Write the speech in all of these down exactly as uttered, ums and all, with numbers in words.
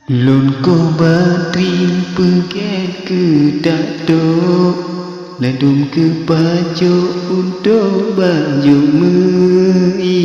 Lôn koh batri peugét keu tato, ladôm keu pacok untôk bajôk meu-i.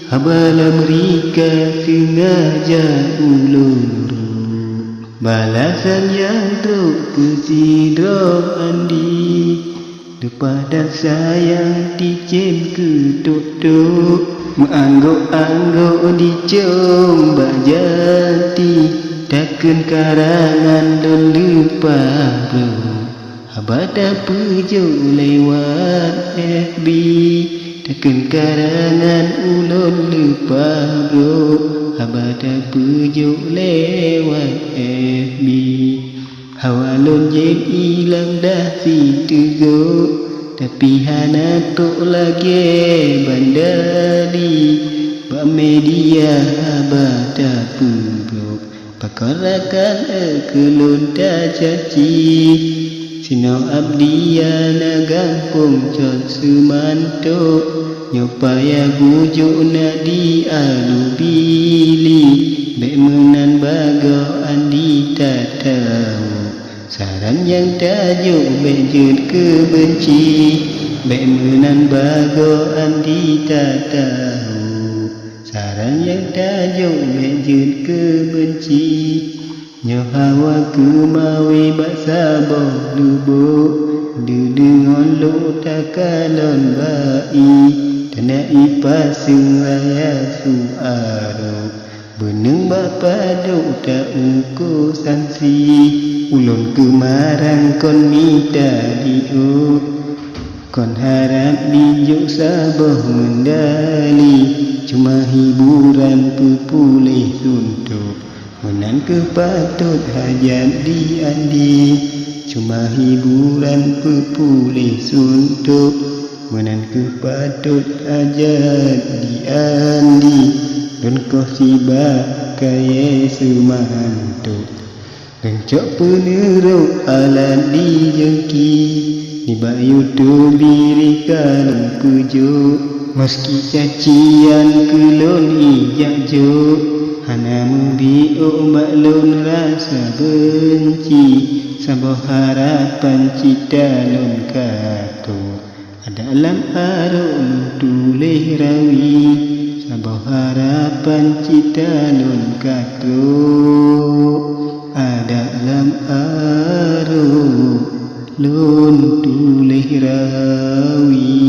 Haba lam rika seungaja ulôn rôh, balasan nyang trôk keu sidroe Andi. Leupah that sayang ticém keu tok-tok, meuanggôk-anggôk dicong bak jati. Takheun karangan lôn leupah brôk, haba tapeujok lewat F B. Takheun karangan ulôn leupah brôk, haba tapeujok lewat F B. Hawa lôn jép ilang dah siteugok, tapi hana trôk lagée bandali. Bak media haba tapeubrôk, pakon rakan eu keu lôn tacaci. Sinoe Abdi na gampông cot seumantok, nyoe payah bujôk na di Alubili. Bék meunan bagoe Andi tatawök, saran nyang tajôk bék jeuet keu beunci. Bék meunan bagoe Andi tatawök, saran nyang tajôk bék jeuet keu beunci. Nyoe hawa keumawe bak saboh lubôk, deudeungon lôn takalon bak ié, tanda ié paseung raya su arôk. Beuneueng bak padôk ta-uko sansi, ulôn keumarang kon mita diôt. Kon harab dijok saboh meundali, cuma hiburan peupuléh suntok. Meunan keuh patot hajat di Andi, cuma hiburan peupuléh suntok. Meunan keuh patot hajat di Andi, lôn koh sibak kayée seumantok. Leuncok peuneurok alat di jengki, nibak YouTube biri ka lôn peujok. Meski cacian keu lôn ijak jok, hana meubiôk bak lôn rasa beunci. Saboh harapan cita lôn kato, adak lam arok lôn tuléh rawi. Saboh harapan cita lôn kato, adak lam arok lôn tuléh rawi.